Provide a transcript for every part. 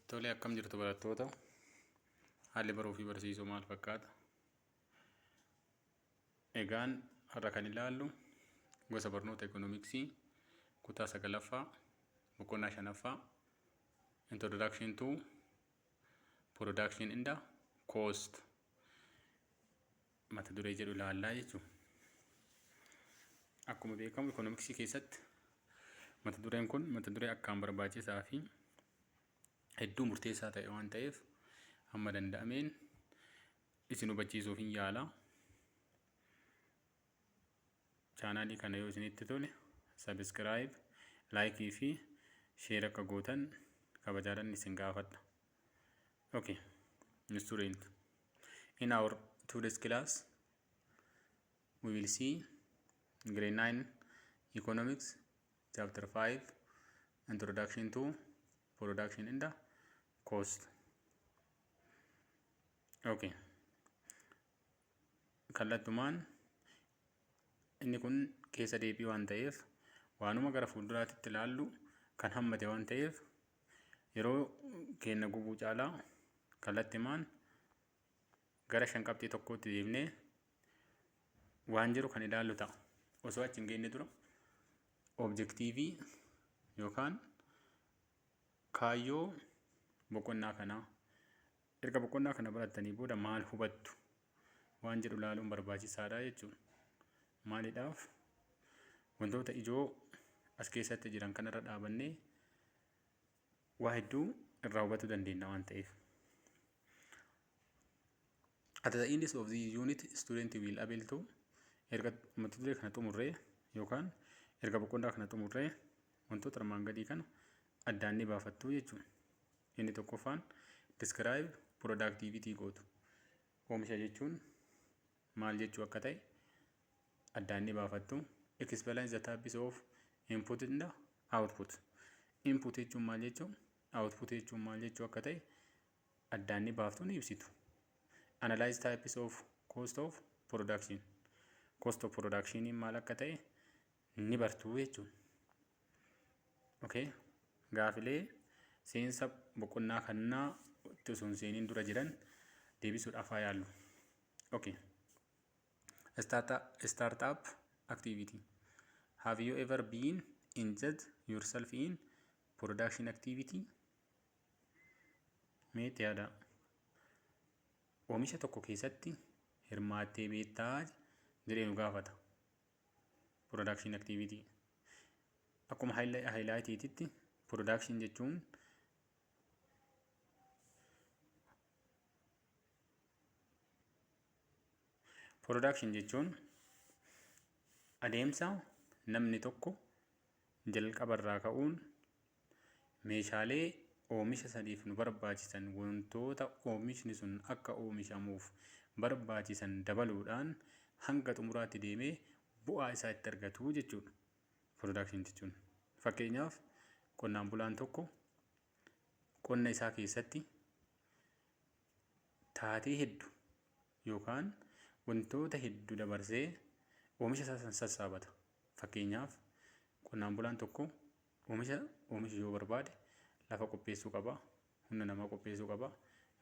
Tole, akkam jirtu barattoota? Haalli baruu fi barsiisuu maal fakkaata? Egaan har'a kan ilaallu gosa barnoota ikoonomiksii kutaa sagalaffaa boqonnaa shanaffaa Introduction to Production and Cost mata duree jedhu ilaallaa jechuudha. Akkuma beekamu ikoonomiksii keessatti mata dureen kun mata duree akkaan barbaachisaa fi hedduu murteessaa ta'e waan ta'eef hamma danda'ameen isin hubachiisuuf hin yaala. Chaanaalii kana yoo isinitti tole subscribe, like fi share akka gootan kabajaadhaan isin gaafadha. Okay, student. In our today's class, we will see grade 9 economics chapter 5, introduction to production and the cost. Okay. Kallattumaan inni kun keessa deebii waan ta'eef, waanuma gara fuulduraatti ilaallu kan hammate waan ta'eef, yeroo keenya gubuu caalaa kallattimaan gara 5 qabxii tokkootti deemnee waan jiru kan ilaallu ta'a. Osoo achi hin geenye dura objective yookaan kaayyoo boqonnaa kanaa, erga boqonnaa kana barattanii booda maal hubattu waan jedhu ilaaluun barbaachisaadha jechuudha. Maaliidhaaf? Wantoota ijoo as keessatti jiran kanarra dhaabannee waa hedduu irraa hubachuu dandeenya waan ta'eef. At the end of the unit, student will able to, erga mata duree kana xumurree yookaan erga boqonnaa kana xumurree, wantoota armaan gadii kana addaan ni baafattu jechuudha. Inni tokkoffaan describe productivity gootu. Oomisha jechuun maal jechuu akka ta'e addaan ni baafattu. Explain the types of input and output. Input jechuun maal jechuu, output jechuun maal jechuu akka ta'e addaan ni baaftu, ni ibsitu. Analyze types of cost of production. Cost of production maal akka ta'e ni bartu jechuudha. Okay. Gaafilee seensa boqonnaa kanaa itti osoo hin seeniin dura jiran deebisuudhaaf haa yaallu. Okay. Startup activity. Have you ever been injured yourself in production activity? Mee itti yaadaa. Oomisha tokko keessatti hirmaattee beektaa jedhee nu gaafata. Production activity. Akkuma highlightiitti production jechuun adeemsa namni tokko jalqabarraa ka'uun meeshaalee oomisha saniif nu barbaachisan, wantoota oomishni sun akka oomishamuuf barbaachisan dabaluudhaan hanga xumuraatti deemee bu'aa isaa itti argatu jechuudha. Production jechuun. Fakkeenyaaf, qonnaan bulaan tokko qonna isaa keessatti taatee hedduu yookaan wantoota hedduu dabarsee oomisha isaa san sassaabata. Fakkeenyaaf, qonnaan bulaan tokko oomisha oomishuu yoo barbaade lafa qopheessuu qaba, humna namaa qopheessuu qaba,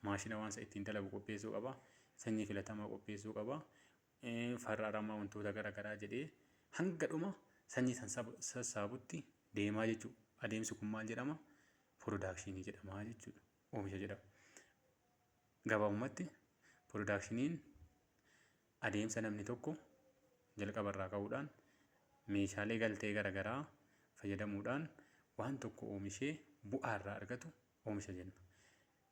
maashina waan ittiin dalagu qopheessuu qaba, sanyii filatamaa qopheessuu qaba, farra aramaa, wantoota garaagaraa jedhee hanga dhuma sanyii san sassaabutti deemaa jechuudha. Adeemsi kun maal jedhama? Production jedhama jechuudha. Oomisha jedhama. Gabaabumatti productioniin adeemsa namni tokko jalqabarraa ka'uudhaan meeshaalee galtee garaagaraa fayyadamuudhaan waan tokko oomishee bu'aa irraa argatu oomisha jenna.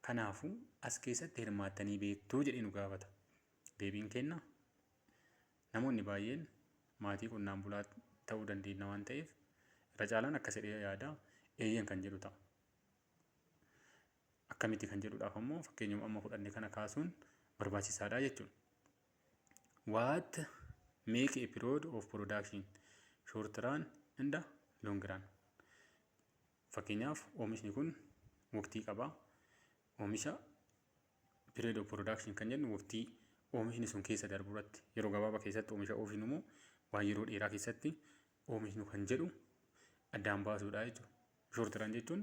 Kanaafuu as keessatti hirmaattanii beektuu jedhee nu gaafata. Deebiin kenna namoonni baay'een maatii qonnaan bulaa ta'uu dandeenya waan ta'eef, irra caalaan akkas jedhee yaada, eeyyan kan jedhu ta'a. Akkamitti kan jedhuudhaaf ammoo fakkeenyuma amma fudhanne kana kaasuun barbaachisaadha jechuudha. What make a period of production short run and long run? Fakkeenyaaf, oomishni kun waqtii qaba. Oomisha period of production kan jennu waqtii oomishni sun keessa darbu irratti, yeroo gabaabaa keessatti oomisha oomishnu immoo waan yeroo dheeraa keessatti oomishnu kan jedhu addaan baasuudha jechuudha. Short run jechuun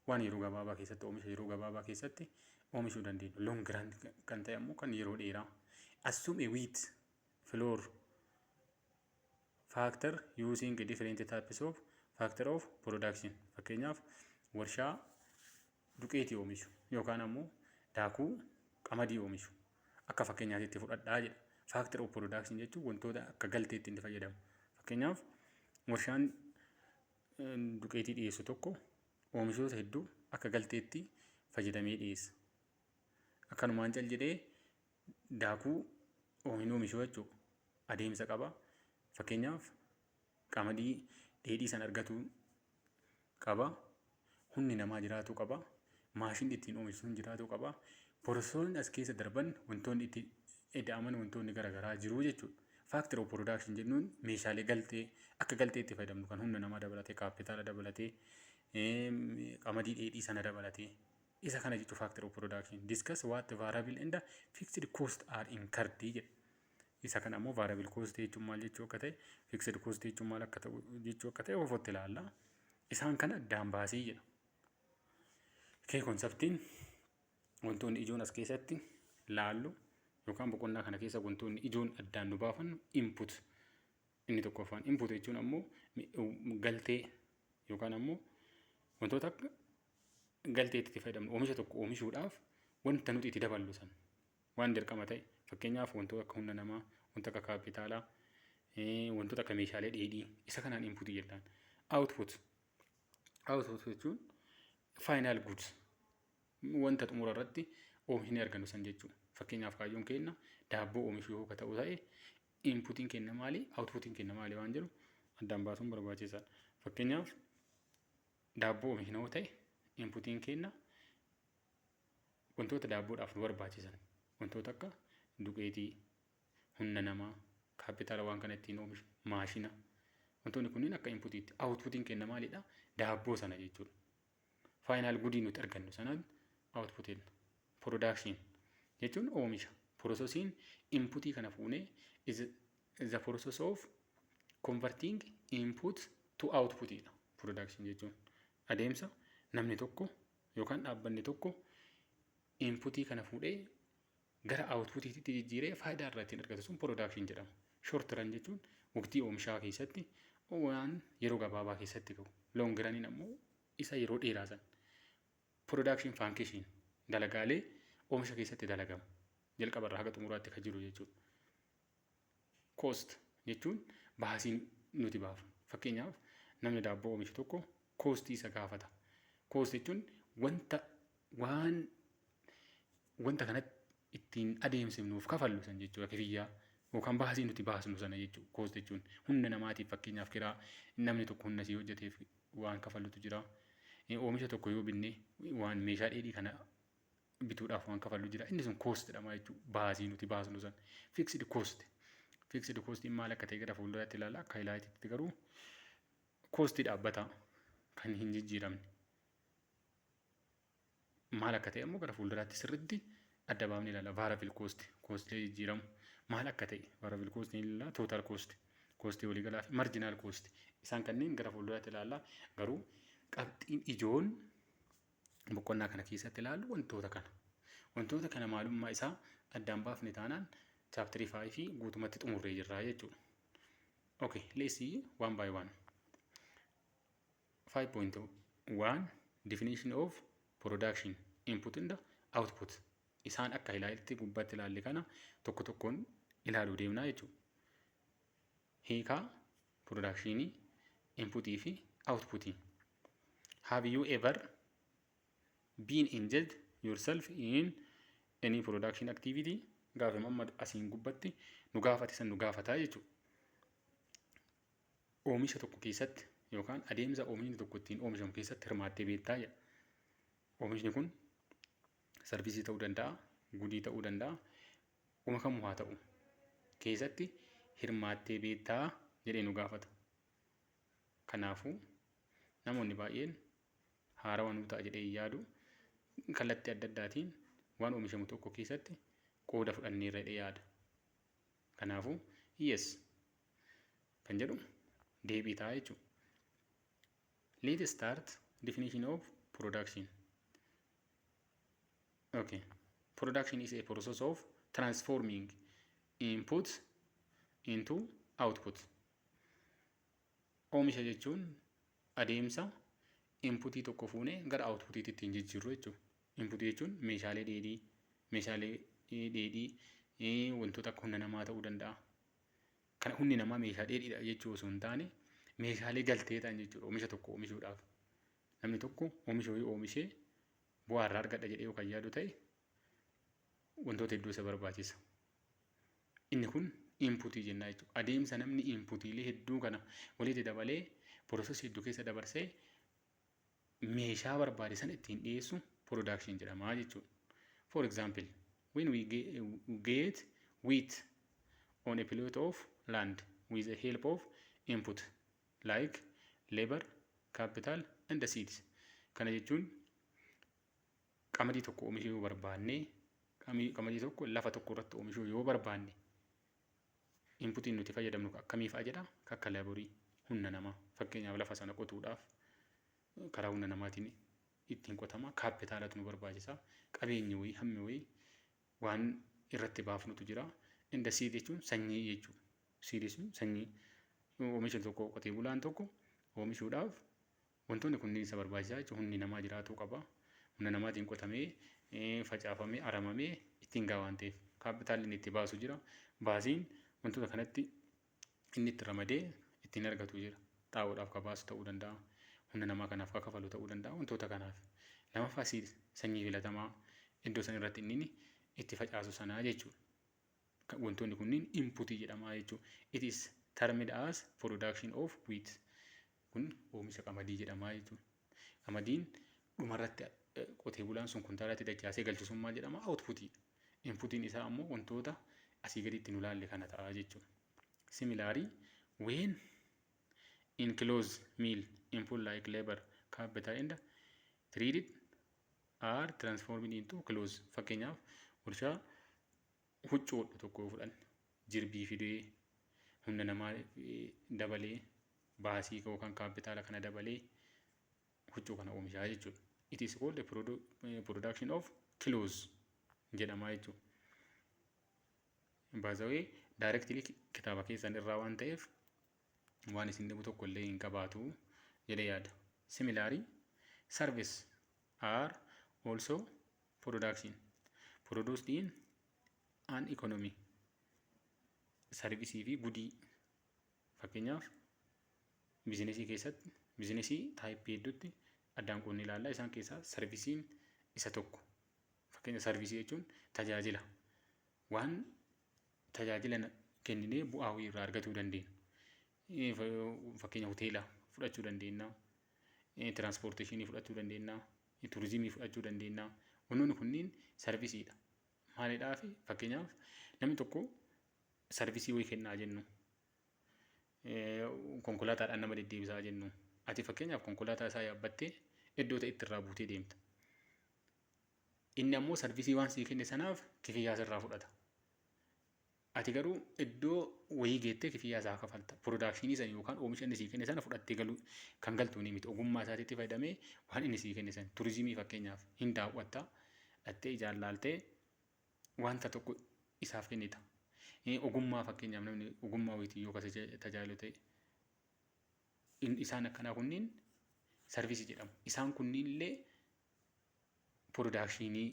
Waan yeroo gabaabaa keessatti, oomisha yeroo gabaabaa keessatti oomishuu dandeenyu. Long run kan ta'e ammoo kan yeroo dheeraa. Assume a wheat flour factory using different types of factor of production. Fakkeenyaaf, warshaa duqeetii oomishu yookaan ammoo daakuu qamadii oomishu akka fakkeenyaatti fudhadhaa jedha. Factor of production jechuun wantoota akka galteetti inni fayyadamu. Fakkeenyaaf, warshaan duqeetii dhiyeessu tokko oomishoota hedduu akka galteetti fayyadamee dhiyeessa. Akkanumaan cal jedhee daakuu hin oomishu jechuudha. Adeemsa qaba. Fakkeenyaaf, qamadii dheedhii sana argatuu qaba. Humni namaa jiraatuu qaba. Maashinni ittiin oomishu sun jiraatuu qaba. Processoonni as keessa darban, wantoonni itti ida'aman, wantoonni garaagaraa jiru jechuudha. Factor of production jennuun meeshaalee galtee akka galteetti fayyadamnu kan humna namaa dabalatee, kaapitaala dabalatee, qamadii dheedhii sana dabalatee, isa kana jechuun factor of production. Discuss what variable and fixed cost are incurred jedha. Isa kana ammoo variable cost jechuun maal jechuu akka ta'e, fixed cost jechuun maal akka ta'u jechuu akka ta'e ofitti ilaalla. Isaan kana addaan baasii jedha. Key conceptiin, wantoonni ijoon as keessatti laallu yookaan boqonnaa kana keessa wantoonni ijoon addaan nu baafannu, input inni tokkoffaan. Input jechuun ammoo galtee yookaan ammoo wantoota akka galteetti itti fayyadamnu, oomisha tokko oomishuudhaaf wanta nuti itti daballu san, waan dirqama ta'e. Fakkeenyaaf, wantoota akka humna namaa, wanta akka kaapitaalaa, wantoota akka meeshaalee dheedhii, isa kanaan inputii jennaan. Output. Output jechuun final goods, wanta xumura irratti oomishni argannu san jechuudha. Fakkeenyaaf, kaayyoon keenya daabboo oomishuu yoo ta'u ta'e, inputiin keenya maali, outputiin keenya maali waan jedhu addaan baasuun barbaachisaadha. Fakkeenyaaf, daabboo oomishna yoo ta'e, inputiin keenya wantoota daabboodhaaf nu barbaachisan, wantoota akka duqeetii, humna namaa, kaapitaala waan kana ittiin oomishu, maashina, wantoonni kunniin akka inputiitti. Outputiin keenya maalidha? Daabboo sana jechuudha. Final goodii nuti argannu sanaan outputiin. Production jechuun oomisha. Processiin inputii kana fuunee is the process of converting input to outputidha. Production jechuun adeemsa namni tokko yookaan dhaabbanni tokko inputii kana fuudhee gara outputiitti jijjiiree faayidaa irraa ittiin argatu sun production jedhama. Short run jechuun waqtii oomishaa keessatti waan yeroo gabaabaa keessatti gahu. Long runiin ammoo isa yeroo dheeraa san. Production function, dalagaalee oomisha keessatti dalagamu. Jalqaba irraa haga xumuraatti kan jiru jechuudha. Cost jechuun baasii nuti baafnu. Fakkeenyaaf, namni daabboo oomishu tokko costii isa gaafata. Cost jechuun wanta waan wanta kanatti ittiin adeemsifnuuf kafallu san jechuudha. Kifiyyaa yookaan baasii nuti baasnu sana jechuudha. Cost jechuun humna namaatiif, fakkeenyaaf, kiraa namni tokko humna sii hojjeteef waan kafallutu jira. Oomisha tokko yoo binne, waan meeshaa dheedhii kana bituudhaaf waan kafallu jira. Inni sun cost jedhama jechuudha. Baasii nuti baasnu san. Fixed cost. Fixed costiin maal akka ta'e gara fuulduraatti ilaalla. Akka ilaalitti garuu costii dhaabbataa kan hin jijjiiramne. Maal akka ta'e immoo gara fuulduraatti sirriitti adda baafnee ilaalla. Variable cost, costilee jijjiiramu maal akka ta'e variable cost ni ilaalla. Total cost, costii waliigalaa fi marginal cost, isaan kanneen gara fuulduraatti ilaalla. Garuu qabxiin ijoon boqonnaa kana keessatti ilaallu wantoota kana. Wantoota kana maalummaa isaa addaan baafne taanaan chapterii five guutumatti xumurree jirra jechuudha. Okay, let's see one by one. 5.1 Definition of production, input and output. Isaan akka ilaalitti gubbaatti ilaalle kana tokko tokkoon ilaaluu deemnaa jechuudha. Hiikaa productionii, inputii fi outputii. Have you ever been engaged yourself in any production activity? Gaafa amma asiin gubbatti nu gaafate san nu gaafataa jechuudha. Oomisha tokko keessatti yookaan adeemsa oomishni tokko ittiin oomishamu keessatti hirmaattee beektaa jedha. Oomishni kun serviceii ta'uu danda'a, goodii ta'uu danda'a, uma kamuu haa ta'u keessatti hirmaattee beektaa jedhee nu gaafata. Kanaafuu namoonni baay'een haarawaa nuu ta'a jedhee hin yaadu, kallattii adda addaatiin waan oomishamu tokko keessatti qooda fudhanneerra jedhee yaada. Kanaafuu yes kan jedhu deebii ta'a jechuudha. Let us start definition of Production. Okay. Production is a process of transforming input into output. Oomisha jechuun adeemsa inputii tokko fuunee gara outputiitti ittiin jijjiirru jechuudha. Inputii jechuun meeshaalee dheedhii wantoota akka humna namaa ta'uu danda'a. Kana humni namaa meeshaa dheedhiidha jechuu osoo hin taane, meeshaalee galtee ta'an jechuudha oomisha tokko oomishuudhaaf. Namni tokko oomisha wayii oomishee bu'aa irraa argadha jedhee yoo kan yaadu ta'e, wantoota hedduu isa barbaachisa. Inni kun inputii jennaa jechuudha. Adeemsa namni inputiilee hedduu kana walitti dabalee, processii hedduu keessa dabarsee meeshaa barbaade sana ittiin dhiyeessu production jedhama jechuudha. For example, when we get wheat on a plot of land with the help of input like labor, capital and the seeds. Kana jechuun qamadii tokko oomishuu yoo barbaanne, qamadii tokko lafa tokko irratti oomishuu yoo barbaanne, inputiin nuti fayyadamnu akkamii fa'a jedha? Akka laborii, humna namaa, fakkeenyaaf lafa sana qotuudhaaf karaa humna namaatiin ittiin qotama. Kaapitaalatu nu barbaachisa, qabeenyi wayii, hammi wayii waan irratti baafnutu jira. And seed jechuun sanyii jechuudha. Seed jechuun sanyii. Oomisha tokko qotee bulaan tokko oomishuudhaaf wantoonni kunneen isa barbaachisaa jechuudha. Humni namaa jiraatuu qaba. Humna namaatiin qotamee, facaafamee, aramamee ittiin gaha waan ta'eef, kaapitaalli inni itti baasu jira. Baasiin wantoota kanatti inni itti ramadee ittiin argatu jira. Xaa'oodhaaf ka baasu ta'uu danda'a. Humna namaa kanaaf ka kafalu ta'uu danda'a. Wantoota kanaaf. Lamaffaa, sanyii filatamaa iddoo san irratti inni itti facaasu sanaa jechuudha. Wantoonni kunniin inputii jedhama jechuudha. It is termed as production of wheat. Kun oomisha qamadii jedhama jechuudha. Qamadiin dhumarratti qotee bulaan sun kuntaalatti dachaasee galchu sun maal jedhama? Outputiidha. Inputiin isaa ammoo wantoota asii gaditti nu laalle kana ta'a jechuudha. Similarly, when in cloth mill, input like labor, capital and thread are transformed into clothes. Fakkeenyaaf, warshaa huccuu hodhu tokko yoo fudhanne, jirbii fidee, humna namaa dabalee, baasii yookaan kaapitaala kana dabalee huccuu kana oomishaa jechuudha. It is called the production of clothes jedhama jechuudha. By the way, directly kitaaba keessan irraa waan ta'eef waan isin dhibu tokko illee hin qabaatu jedhee yaada. Similarly, service are also production produced in an economy. Serviceii fi goodii, fakkeenyaaf, businessii keessatti businessii typeii hedduutti addaan qoodnee ilaalla. Isaan keessaa serviceiin isa tokko. Fakkeenya, serviceii jechuun tajaajila. Waan tajaajila kenninee bu'aa wayii irraa argachuu dandeenya. Fakkeenya, hoteela fudhachuu dandeenya. Transportationii fudhachuu dandeenya. Turizimii fudhachuu dandeenya. Wantoonni kunniin serviceiidha. Maalidhaaf? Fakkeenyaaf, namni tokko serviceii wayii kennaa jennu. Konkolaataadhaan nama deddeebisaa jennu. Ati fakkeenyaaf konkolaataa isaa yaabbattee iddoo ta'e itti irraa buutee deemta. Inni ammoo serviceii waan sii kenne sanaaf kifiyyaa sirraa fudhata. Ati garuu iddoo wayii geettee kifiyyaa isaa kafalta. Productionii sana yookaan oomisha inni sii kenne sana fudhattee galuu kan galtu ni miti. Ogummaa isaatiitti fayyadamee waan inni sii kenne sana, turizimii fakkeenyaaf, hin daawwatta. Dhattee ijaan laaltee wanta tokko isaaf kennita. Ogummaa, fakkeenyaaf, namni ogummaa wayiitiin yoo tajaajilu ta'e, isaan akkanaa kunniin serviceii jedhamu. Isaan kunniin illee productionii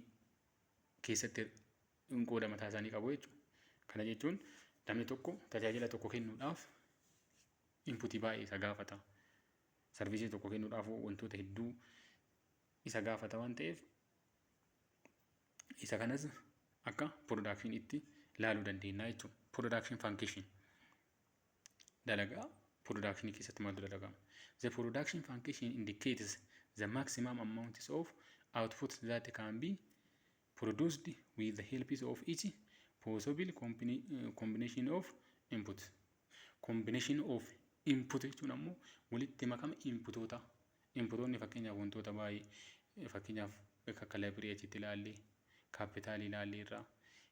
keessatti qooda mataa isaanii qabu jechuudha. Kana jechuun namni tokko tajaajila tokko kennuudhaaf inputii baay'ee isa gaafata. Serviceii tokko kennuudhaaf wantoota hedduu isa gaafata waan ta'eef, isa kanas akka productioniitti ilaaluu dandeenya jechuudha. Production function, dalagaa productionii keessatti maaltu dalagama? The production function indicates the maximum amount of output that can be produced with the help of each possible combination of input. Combination of input jechuun ammoo walitti makama inputoota. Inputoonni fakkeenyaaf wantoota baay'ee, fakkeenyaaf, akka laborii achitti ilaalle, kaapitaalii ilaalle irraa,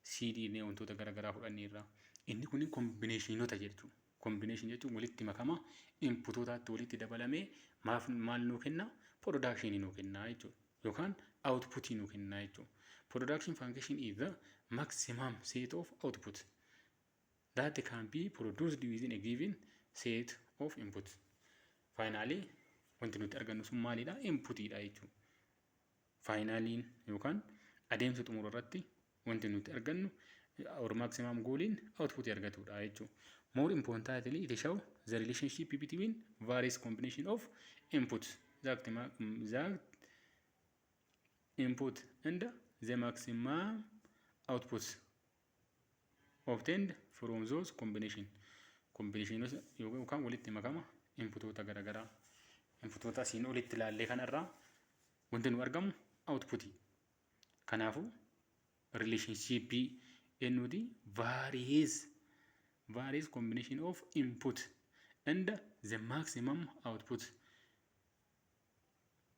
seedii, wantoota garaagaraa fudhannee irraa. Inni kun combinationoota jechuudha. Combination jechuun walitti makama inputootaatti walitti dabalamee maal nuu kenna? Production nuu kennaa jechuudha. Yookaan output nuu kennaa jechuudha. Production function is the maximum set of output that can be produced within a given set of input. Finally, wanti nuti argannu sun maalidha? Inputiidha jechuudha. Finaliin yookaan adeemsa xumura irratti wanti nuti argannu or maximum goaliin output argatudha jechuudha. More importantly, it show the relationship between various combination of inputs that input and the maximum outputs obtained from those combination. Combination yookaan walitti makama inputoota garaagaraa, inputoota asiin olitti ilaallee kanarraa wanti nu argamu outputii. Kanaafuu relationship eenyuti? Various combination of input and the maximum output.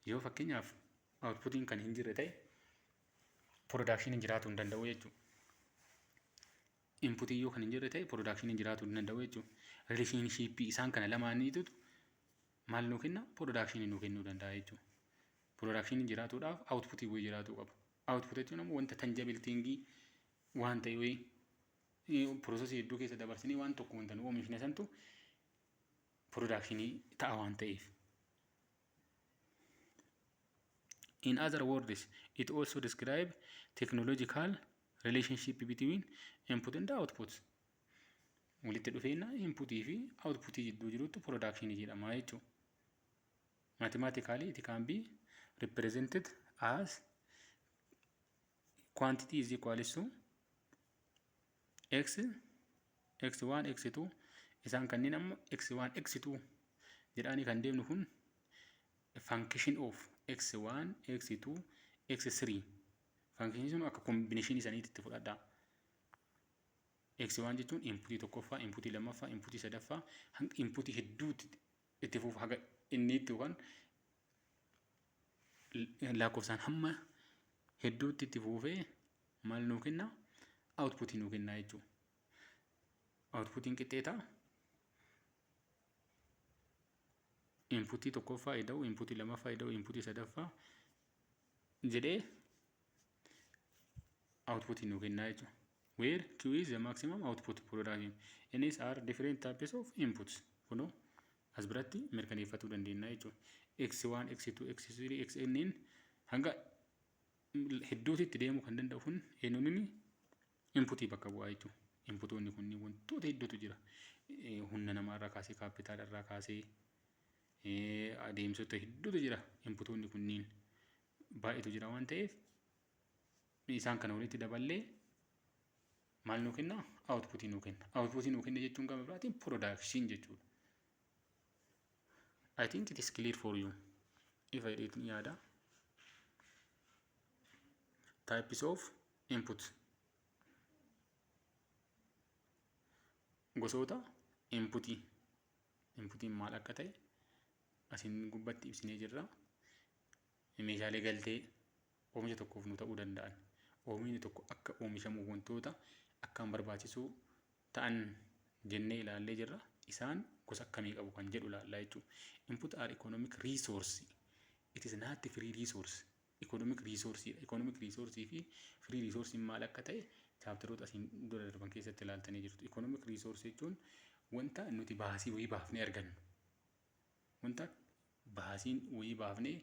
Yoo fakkeenyaaf outputiin kan hin jirre ta'e, production jiraachuu hin danda'u jechuudha. Inputii yoo kan hin jirre ta'e, production jiraachuu hin danda'u jechuudha. Relationship isaan kana lamaaniitu maal nuu kenna? Production nuu kennuu danda'a jechuudha. Production jiraatuudhaaf outputii wayii jiraatuu qaba. Output jechuun ammoo wanta tangible thing waan ta'e wayii, processii hedduu keessa dabarsinee waan tokko wanta nu oomishne santu production ta'a waan ta'eef. In other words, it also describe technological relationship between input and output. Walitti dhufeenya inputii fi outputii jidduu jirutti production jedhama jechuudha. Mathematically, it can be represented as quantity is equals to x, x1, x2. Isaan kanneen amma x1, x2 jedhaanii kan deemnu kun function of x1, x2, x3. Function sun akka combination isaaniitti itti fudhadhaa. x1 jechuun inputii tokkoffaa, inputii lammaffaa, inputii sadaffaa, hanga inputii hedduutti itti fufu, haga inni itti yookaan lakkoofsaan hamma hedduutti itti fufee maal nuu kenna? Outputii nuu kenna jechuudha. Outputiin qixxeetaa inputii tokkoffaa ida'u inputii lammaffaa ida'u inputii sadaffaa jedhee outputii nuu kennaa jechuudha. Where Q is the maximum output production. These are different types of inputs. Kunoo as biratti mirkaneeffatuu dandeenya jechuudha. X1, X2, X3, Xn hanga hedduutti itti deemuu kan danda'u kun eenyuun inni inputii bakka bu'aa jechuudha. Inputoonni kunniin wantoota hedduutu jira. Humna namaarraa kaasee, kaapitaala irraa kaasee, adeemsota hedduutu jira. Inputoonni kunniin baay'eetu jira waan ta'eef, isaan kana walitti daballee maal nuu kenna? Outputii nuu kenna. Outputii nuu kenna jechuun gama biraatiin production jechuudha. I think it is clear for you. Ifa jedheetiin yaada. Types of input. Gosoota inputii. Inputiin maal akka ta'e asiin gubbatti ibsinee jirra. Meeshaalee galtee oomisha tokkoof nu ta'uu danda'an. Oomishni tokko akka oomishamuuf wantoota akkaan barbaachisoo ta'an jennee ilaallee jirra. Isaan gosa akkamii qabu kan jedhu ilaallaa jechuudha. Input are economic resource. It is not free resource. Economic resource dha. Economic resource fi free resource maal akka ta'e chapteroota asiin dura darban keessatti ilaaltanii jirtu. Economic resource jechuun wanta nuti baasii wayii baafnee argannu. Wanta baasiin wayii baafnee,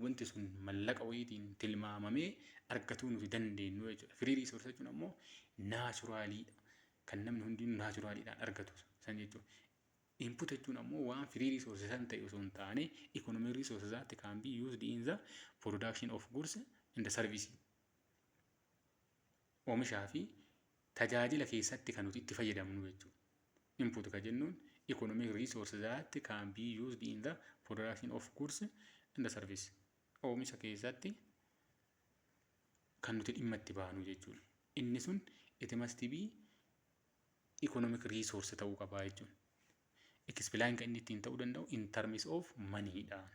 wanti sun mallaqa wayiitiin tilmaamamee argatuu nuti dandeenyu jechuudha. Free resource jechuun ammoo naturaliidha. Kan namni hundinuu naturaliidhaan argatu san jechuudha. Input jechuun ammoo waan free resource san ta'e osoo hin taane, economic resource that can be used in the production of goods and the service. Oomishaa fi tajaajila keessatti kan nuti itti fayyadamnu jechuudha. Input kan jennuun economic resource that can be used in the production of goods and the service. Oomisha keessatti kan nuti dhimma itti baanu jechuudha. Inni sun it must be economic resource ta'uu qaba jechuudha. Explain kan inni ittiin ta'uu danda'u in terms of moneyidhaan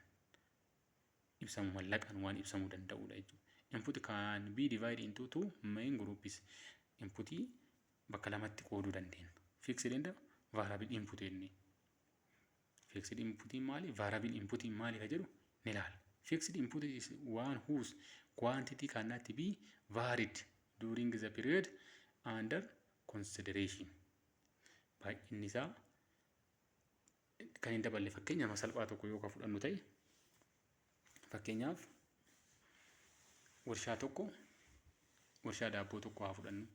ibsamu, mallaqaan waan ibsamuu danda'udha jechuudha. Input can be divided into two main groups. Inputii bakka lamatti qooduu dandeenya. Fixed and variable input jennee. Fixed inputiin maali? Variable inputiin maali ka jedhu ni ilaalla. Fixed input is one whose quantity cannot be varied during the period under consideration. Baay'inni isaa kan hin daballe, fakkeenya salphaa tokko yoo ka fudhannu ta'e, fakkeenyaaf warshaa tokko, warshaa daabboo tokko haa fudhannu.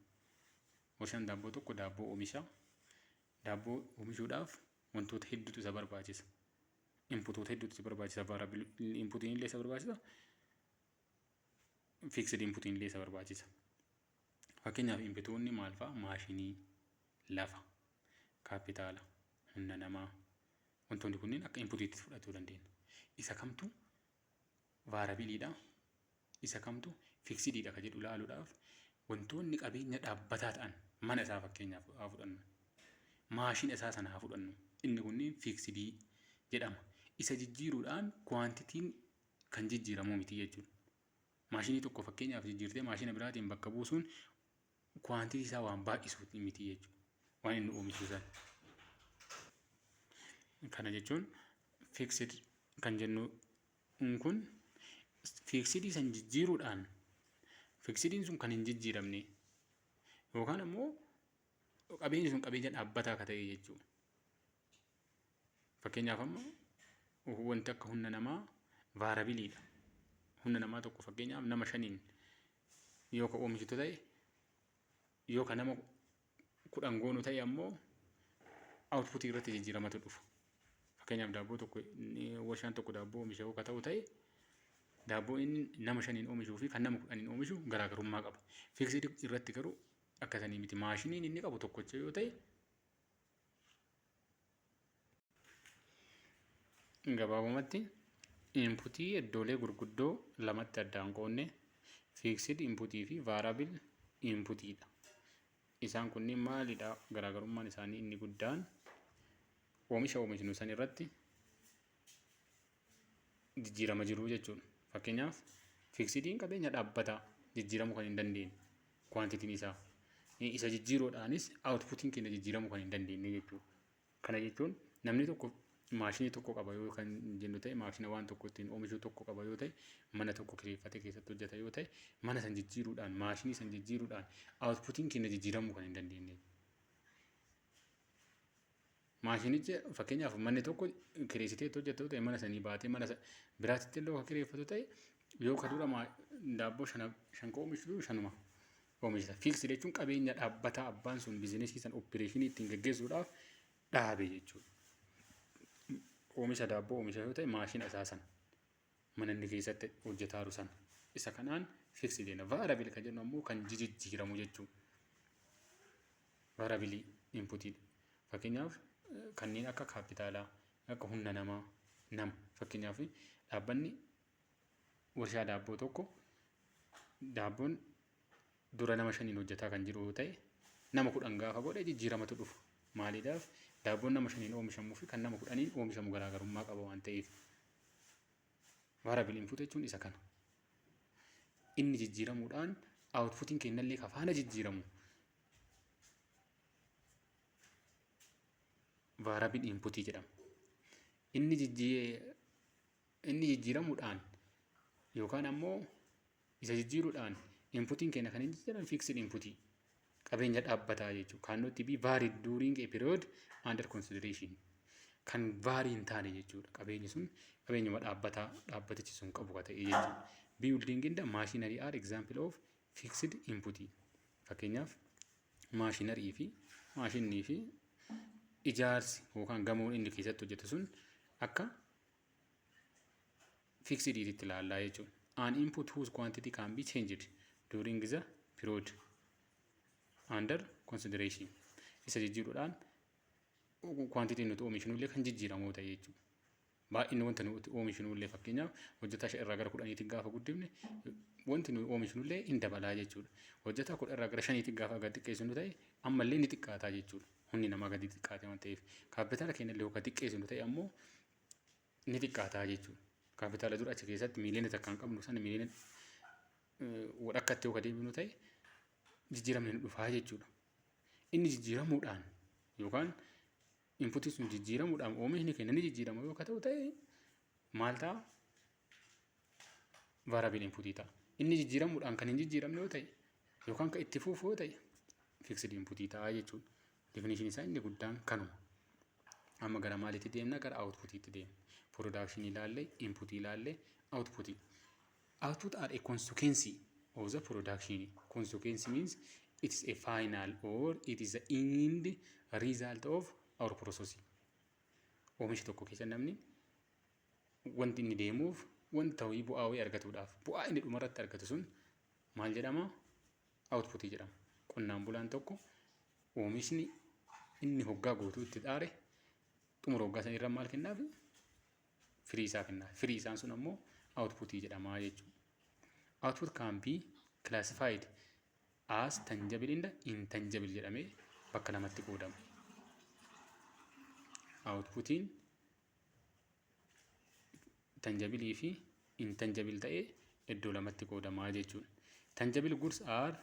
Warshaan daabboo tokko daabboo oomisha. Daabboo oomishuudhaaf wantoota hedduutu isa barbaachisa. Inputoota hedduutu isa barbaachisa. Variable inputiin illee isa barbaachisa. Fixed inputiin illee isa barbaachisa. Fakkeenyaaf inputoonni maal fa'a? Maashinii, lafa, kaapitaala, humna namaa. Wantoonni kunneen akka inputiitti fudhachuu dandeenya. Isa kamtu variableiidha? Isa kamtu fixediidha ka jedhu ilaaluudhaaf, wantoonni qabeenya dhaabbataa ta'an mana isaa fakkeenyaaf haa fudhannu. Maashina isaa sana haa fudhannu. Inni kunneen fixedii jedhama. Isa jijjiiruudhaan quantityn kan jijjiiramuu miti jechuudha. Maashinii tokko fakkeenyaaf jijjiirtee maashina biraatiin bakka buusuun quantity isaa waan baay'isu miti jechuudha. Waan inni oomishu sana. Kana jechuun fixed kan jennu kun fixedii san jijjiiruudhaan fixediin sun kan hin jijjiiramne yookaan ammoo qabeenyi sun qabeenya dhaabbataa akka ta'e jechuudha. Fakkeenyaaf amma wanti akka humna namaa variableiidha. Humna namaa tokko fakkeenyaaf nama shaniin yoo ka oomishitu ta'e, yoo ka nama 10 goonu ta'e ammoo outputii irratti jijjiiramatu dhufa. Fakkeenyaaf daabboo tokko, warshaan tokko daabboo oomisha yoo ka ta'u ta'e, daabboo inni nama shaniin oomishuu fi kan nama 10n oomishu garaagarummaa qaba. Fixed irratti garuu akkasanii miti. Maashiniin inni qabu tokkocha yoo ta'e, gabaabumatti inputii iddoolee gurguddoo lamatti addaan qoodne, fixed inputii fi variable inputiidha. Isaan kunniin maalidha? Garaagarummaan isaanii inni guddaan oomisha oomishnu san irratti jijjiirama jiru jechuudha. Fakkeenyaaf fixediin qabeenya dhaabbataa jijjiiramuu kan hin dandeenye quantityn isaa. Isa jijjiiruudhaanis outputiin keenya jijjiiramuu kan hin dandeenye jechuudha. Kana jechuun namni tokko maashinii tokko qaba yoo kan jennu ta'e, maashina waan tokko ittiin oomishuu tokko qaba yoo ta'e, mana tokko kireeffatee keessatti hojjeta yoo ta'e, mana san jijjiiruudhaan, maashinii san jijjiiruudhaan outputiin keenya jijjiiramuu kan hin dandeenye. Maashinicha fakkeenyaaf manni tokko kireessitee itti hojjettu ta'e, mana sanii baatee mana biraatitti illee kan kireeffatu ta'e, yoo ka dura daabboo shan ka oomishtu shanuma oomishta. Fixed jechuun qabeenya dhaabbataa abbaan sun businessii san operationii ittiin gaggeessuudhaaf dhaabe jechuudha. Oomisha daabboo oomisha yoo ta'e, maashina isaa sana, mana inni keessatti hojjetaaru sana, isa kanaan fixed jenna. Variable kan jennu ammoo kan jijjiiramu jechuudha. Variable inputiidha. Fakkeenyaaf kanneen akka kaapitaalaa, akka humna namaa, nama. Fakkeenyaaf dhaabbanni warshaa daabboo tokko daabboon dura nama shaniin hojjetaa kan jiru yoo ta'e, nama 10 gaafa godhe jijjiiramatu dhufa. Maaliidhaaf? Daabboon nama shaniin oomishamuu fi kan nama 10n oomishamu garaagarummaa qaba waan ta'eef. Variable input jechuun isa kana. Inni jijjiiramuudhaan outputiin keenyallee ka faana jijjiiramu variable inputii jedhama. Inni jijjiiramuudhaan yookaan ammoo isa jijjiiruudhaan inputiin keenya kan hin jijjiiramne fixed inputii, qabeenya dhaabbataa jechuudha. Cannot be varied during a period under consideration. Kan vary hin taane jechuudha. Qabeenyi sun qabeenyuma dhaabbataa dhaabbatichi sun qabu ka ta'e jechuudha. Building and machinery are example of fixed input. Fakkeenyaaf machinery fi maashinii fi ijaarsi yookaan gamoon inni keessatti hojjetu sun akka fixed itti ilaallaa jechuudha. An input whose quantity can be changed during the period under consideration. Isa jijjiiruudhaan quantityn nuti oomishnu illee kan jijjiiramu ta'e jechuudha. Baay'inni wanta nuti oomishnu illee, fakkeenyaaf hojjetaa 5 irraa gara 10tti gaafa guddifne, wanti nuyi oomishnu illee hin dabalaa jechuudha. Hojjetaa 10 irraa gara shaniitti gaafa gad xiqqeessinu ta'e, ammallee ni xiqqaataa jechuudha. Humni namaa gadi xiqqaate waan ta'eef. Kaapitaala keenya illee yoo xiqqeessinu ta'e ammoo ni xiqqaataa jechuudha. Kaapitaala dura achi keessatti miiliyoona 1 hin qabnu sana miiliyoona walakkaatti yoo deebinu ta'e, jijjiiramni ni dhufaa jechuudha. Inni jijjiiramuudhaan yookaan inputiin sun jijjiiramuudhaan oomishni keenya ni jijjiirama yoo ta'u ta'e, maal ta'a? Variable inputii ta'a. Inni jijjiiramuudhaan kan hin jijjiiramne yoo ta'e yookaan kan itti fufu yoo ta'e fixed inputii ta'a jechuudha. Definition isaa inni guddaan kanuma. Amma gara maaliitti deemna? Gara outputiitti deemna. Production ilaalle, inputii ilaalle, outputii. Output are a consequence of the production. Consequence means it is a final or it is the end result of our process. Oomisha tokko keessa namni wanti inni deemuuf wanta wayii, bu'aa wayii argatuudhaaf, bu'aa inni dhumarratti argatu sun maal jedhama? Outputii jedhama. Qonnaan bulaan tokko oomishni inni hoggaa guutuu itti xaare xumura hoggaa san irra maal kennaaf? Firii isaa kennaaf. Firii isaan sun ammoo outputii jedhama jechuudha. Output can be classified as tangible and intangible jedhamee bakka lamatti qoodama. Outputiin tangibleii fi intangible ta'ee iddoo lamatti qoodamaa jechuudha. Tangible goods are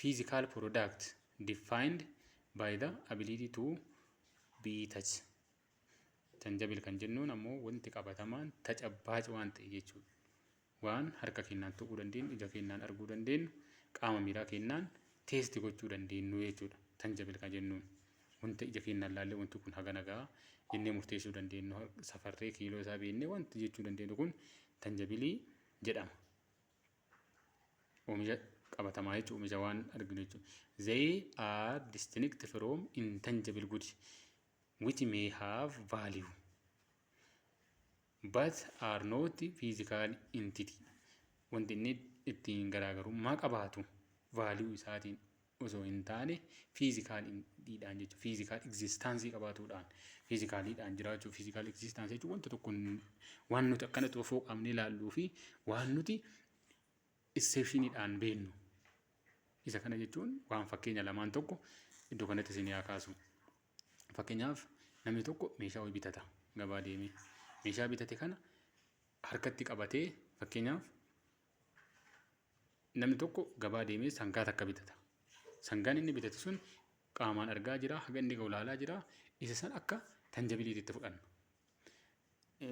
physical product defined by the ability to be touched. Tangible kan jennuun ammoo wanti qabatamaan tacabbaaci waan ta'e jechuudha. Waan harka keenyaan tuquu dandeenyu, ija keenyaan arguu dandeenyu, qaama miiraa keenyaan taste gochuu dandeenyu jechuudha. Tangible kan jennuun wanta ija keenyaan ilaallee wanti kun hagana gahaa jennee murteessuu dandeenyu, safarree kiiloo isaa beeknee wanti jechuu dandeenyu kun tangibleii jedhama. Oomisha qabatamaa jechuun oomisha waan arginu jechuudha. They are distinct from intangible goods which may have value but are not physical entity. Wanti inni ittiin garaagarummaa qabaatu value isaatiin osoo hin taane physicaliidhaan jechuudha. Physical existenceii qabaatuudhaan, physicaliidhaan jiraachuu. Physical existenceii jechuun wanta tokko waan nuti akkanatti of qabnee ilaalluu fi waan nuti perceptioniidhaan beeknu. Isa kana jechuun waan fakkeenya lamaan tokko iddoo kanatti isin haa kaasu. Fakkeenyaaf, namni tokko meeshaa wayii bitata gabaa deemee. Meeshaa bitate kana harkatti qabatee, fakkeenyaaf, namni tokko gabaa deemee sangaa takka bitata. Sangaan inni bitate sun qaamaan argaa jira, haga inni ga'u ilaalaa jira. Isa san akka tangibleiitti fudhanna.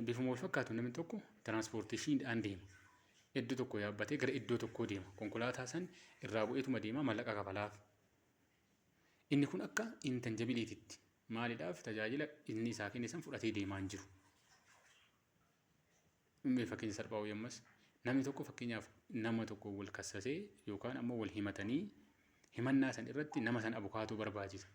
Bifuma wal fakkaatu namni tokko transportationiidhaan deema. Iddoo tokko yaabbatee gara iddoo tokkoo deema. Konkolaataa san irraa bu'eetuma deema, mallaqa kafalaaf. Inni kun akka intangibleiititti maaliidhaaf tajaajila inni isaa kenne san fudhatee deemaa hin jiru. Fakkeenya salphaa wayii ammas, namni tokko fakkeenyaaf nama tokko wal kassasee yookaan ammoo wal himatanii, himannaa san irratti nama san abukaatoo barbaachisa.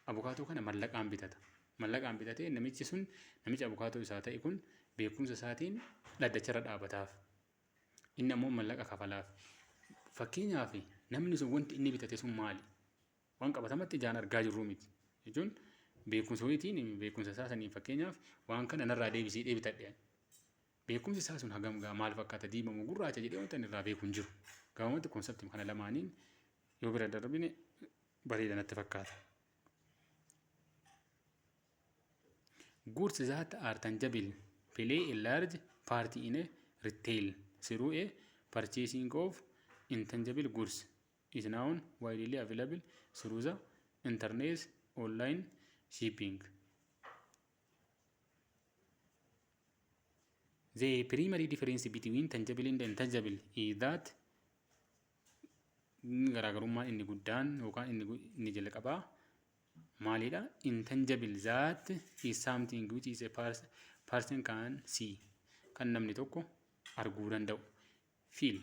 Abukaatoo kana mallaqaan bitata. Mallaqaan bitatee namichi sun, namichi abukaatoo isaa ta'e kun, beekumsa isaatiin dhaddacharra dhaabataaf. Inni ammoo mallaqa kafalaaf. Fakkeenyaaf, namni sun wanti inni bitate sun maali? Waan qabatamatti ijaan argaa jirru miti. Jechuun beekumsa wayiitiin, beekumsa isaa saniin, fakkeenyaaf, waan kana narraa deebisee bitadhe. Beekumsi isaa sun hagam gaa, maal fakkaata, diimamu gurraacha jedhee wanta inni irraa beeku hin jiru. Gabaabumatti conceptii kana lamaaniin yoo bira darbine bareeda natti fakkaata. Goods that are tangible play a large part in a retail through a purchasing of intangible goods is now widely available through the internet online shipping. The primary difference between tangible and intangible is that garaagarummaan inni guddaan yookaan inni jalqabaa maalidha? Intangible, that is something which is a person can see, kan namni tokko arguu danda'u, feel,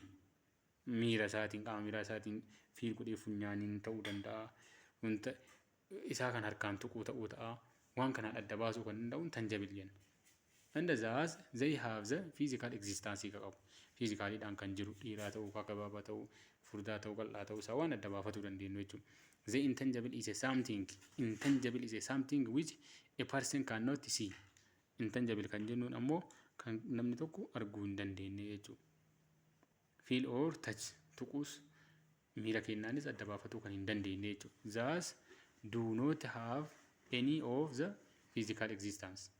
miira isaatiin, qaama miiraa isaatiin feel godhee, funyaaniin ta'uu danda'a, wanta isaa kan harkaan tuquu ta'uu ta'a, waan kanaan adda baasuu kan danda'u tangible jenna. And thus they have the physical existence qabu. Physicaliidhaan kan jiru, dhiiraa ta'uu, gabaabaa ta'uu, furdaa ta'uu, qal'aa ta'uu isaa waan adda baafatuu dandeenyu jechuudha. The intangible is a something. Intangible is a something which a person cannot see. Intangible kan jennuun ammoo kan namni tokko arguu hin dandeenye jechuudha. Feel or touch, tuquus miira keenyaanis adda baafatuu kan hin dandeenye jechuudha. Thus do not have any of the physical existence.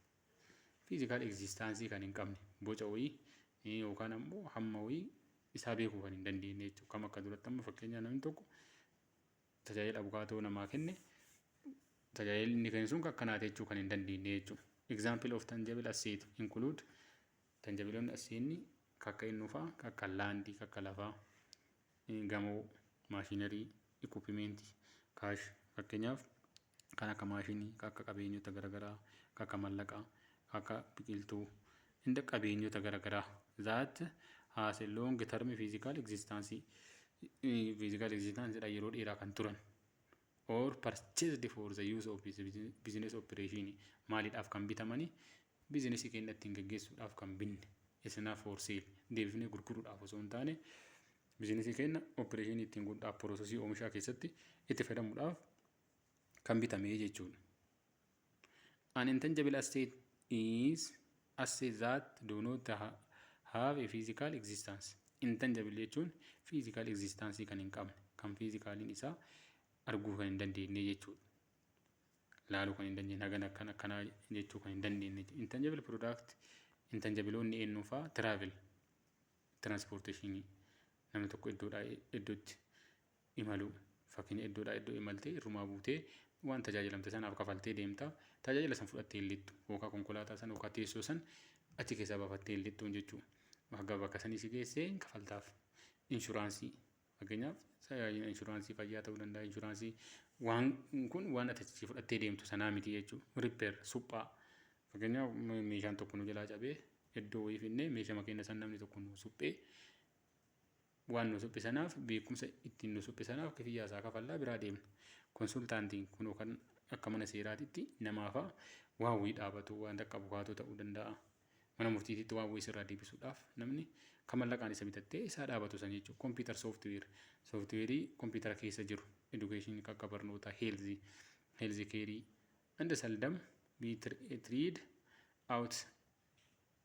Physical existence kan hin qabne, boca wayii yookaan ammoo hamma wayii isaa beekuu kan hin dandeenye jechuudha. Kam akka duratti amma fakkeenyaaf namni tokko tajaajila abukaatoo namaa kenne, tajaajilli inni kenne sun akkanaati jechuu kan hin dandeenye jechuudha. Example of tangible asset include, tangibleoonni assetni Kakka eenyu fa'aa? Kakka landii, kakka lafaa, gamoo, machinery, equipmentii, cash. Fakkeenyaaf kan akka maashinii, kan akka qabeenyota garaagaraa, kan akka mallaqaa, kan akka biqiltuu, inda qabeenyota garaagaraa that has a long term physical existence, physical existence dha, yeroo dheeraa kan turan, or purchased for the use of business operation. Maaliidhaaf kan bitamani? Businessii keenya ittiin gaggeessuudhaaf kan binne isinaaf for sale, deebifnee gurguruudhaaf osoo hin taane, businessii keenya operationii ittiin godhuudhaaf, processii oomishaa keessatti itti fayyadamuudhaaf kan bitame jechuudha. An intangible asset is asset that do not have a physical existence. Intangible jechuun physical existence kan hin qabne, kan physicaliin isaa arguu kan hin dandeenye jechuudha. Laaluu kan hin dandeenye, hagana akkana akkanaa jechuu kan hin dandeenye. Intangible product, intangibleoonni eenyu fa'aa? Travel, transportationii, namni tokko iddoodhaa iddootti imaluu. Fakkeenya, iddoodhaa iddoo imaltee irrumaa buutee waan tajaajilamte sanaaf kafaltee deemta. Tajaajila san fudhattee hin lixxu, yookaan konkolaataa san yookaan teessoo san achi keessaa baafattee hin lixxuun jechuudha. Haga bakka sanii si geessee kafaltaaf. Insuranceii, fakkeenyaaf insuranceii fayyaa ta'uu danda'a. Insuranceii waan kun waan ati achi fudhattee deemtu sanaa miti jechuudha. Repair, suphaa, fakkeenyaaf meeshaan tokko nu jalaa cabee iddoo wayii finnee meeshaa makiina san namni tokko nu suphee, waan nu suphe sanaaf, beekumsa ittiin nu suphe sanaaf kifiyyaa isaa kafallaa biraa deemna. Consultantiin kun kan akka mana seeraatitti namaafa waan wayii dhaabatu, waan akka abukaatoo ta'uu danda'a. Mana murtiititti waan wayii sirraa deebisuudhaaf namni kan mallaqaan isa bitattee isaa dhaabatu san jechuudha. Computer software, softwareii kompiitara keessa jiru, educationii akka barnootaa, health careii and seldom be tried out,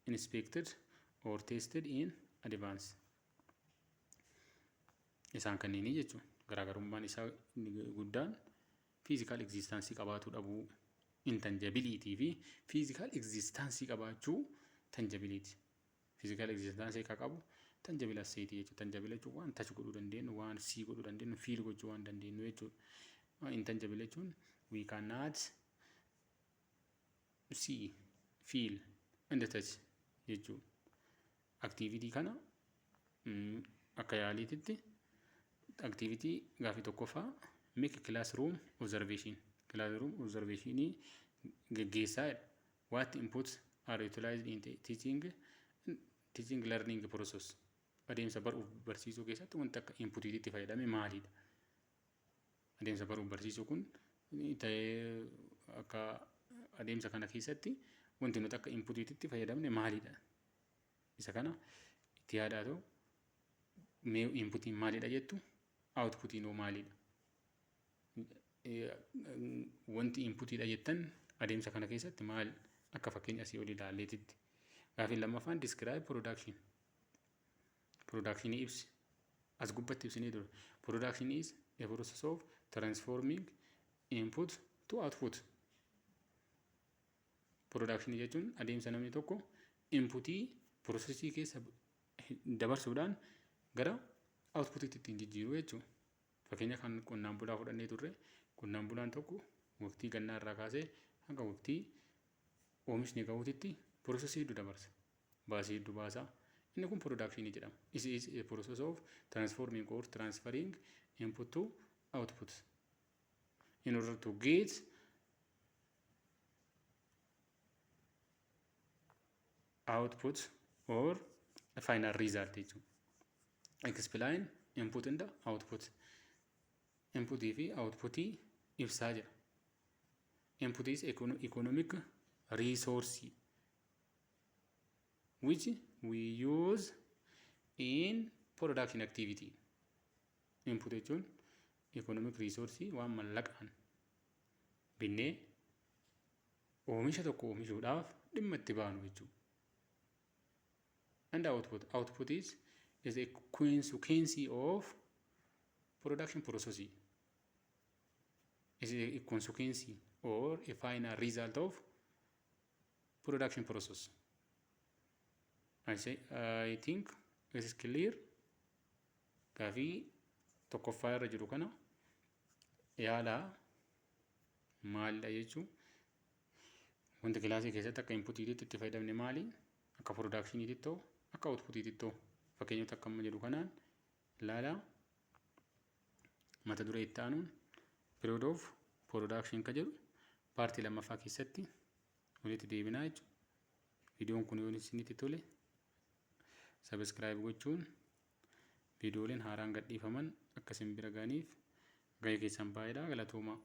inspected or tested in advance. Isaan kanneenii jechuudha. Garaagarummaan isaa guddaan physical existenceii qabaachuu dhabuu intangibleitii fi physical existenceii qabaachuu tangibleiti. Physical existenceii kan qabu tangible assetii jechuudha. Tangible jechuun waan touch godhuu dandeenyu, waan see godhuu dandeenyu, feel gochuu waan dandeenyu jechuudha. Intangible jechuun we cannot see, feel and touch jechuudha. Activity kana akka yaaliititti, activity gaafii tokkoffaa, make classroom observation, classroom observationii geggeessaa jedha. What inputs are utilized in teaching learning process? Adeemsa baruuf barsiisuu keessatti wanti akka inputiitti fayyadame maalidha? Adeemsa baruuf barsiisuu kun ta'ee akka adeemsa kana keessatti wanti nuti akka inputiitti fayyadamne maalidha? Isa kana itti yaadaa ta'u, mee inputiin maalidha jettu, outputiin hoo maalidha? Wanti inputiidha jettan adeemsa kana keessatti maal, akka fakkeenya asii olii ilaalleetitti? Gaafiin lammaffaan, describe production. Production ibsi. As gubbatti ibsinee ture. Production is a process of transforming input to output. Production jechuun adeemsa namni tokko inputii processii keessa dabarsuudhaan gara outputiitti ittiin jijjiiru jechuudha. Fakkeenya kan qonnaan bulaa fudhannee turre, qonnaan bulaan tokko waqtii gannaa irraa kaasee hanga waqtii oomishni gahuutitti processii hedduu dabarsa. Baasii hedduu baasa. Inni kun productionii jedhama. This is a process of transforming or transferring input to output in order to get output or a final result jechuudha. Explain input and output. Inputii fi outputii ibsaa jira. Input is economic resource which we use in production activity. Input jechuun economic resource, waan mallaqaan binnee oomisha tokko oomishuudhaaf dhimma itti baanu jechuudha. And output. Output is a consequence of production process. Is a consequence or a final result of production process. I say I think it is clear. Gaafii tokkoffaa irra jiru kana yaalaa, maalidha jechuun, wanti classii keessatti akka inputiitti itti fayyadamne maali? Akka productioniitti ta'u. Akka outputiitittoo fakkeenyota akka amma jedhu kanaan ilaalaa. Mata duree itti aanuun period of production ka jedhu partii lammaffaa keessatti walitti deebinaa jechuudha. Viidiyoon kun yoo isinitti tole, subscribe gochuun viidiyooleen haaraan gadhiifaman akka isin bira ga'aniif gahee keessan baay'eedha. Galatoomaa.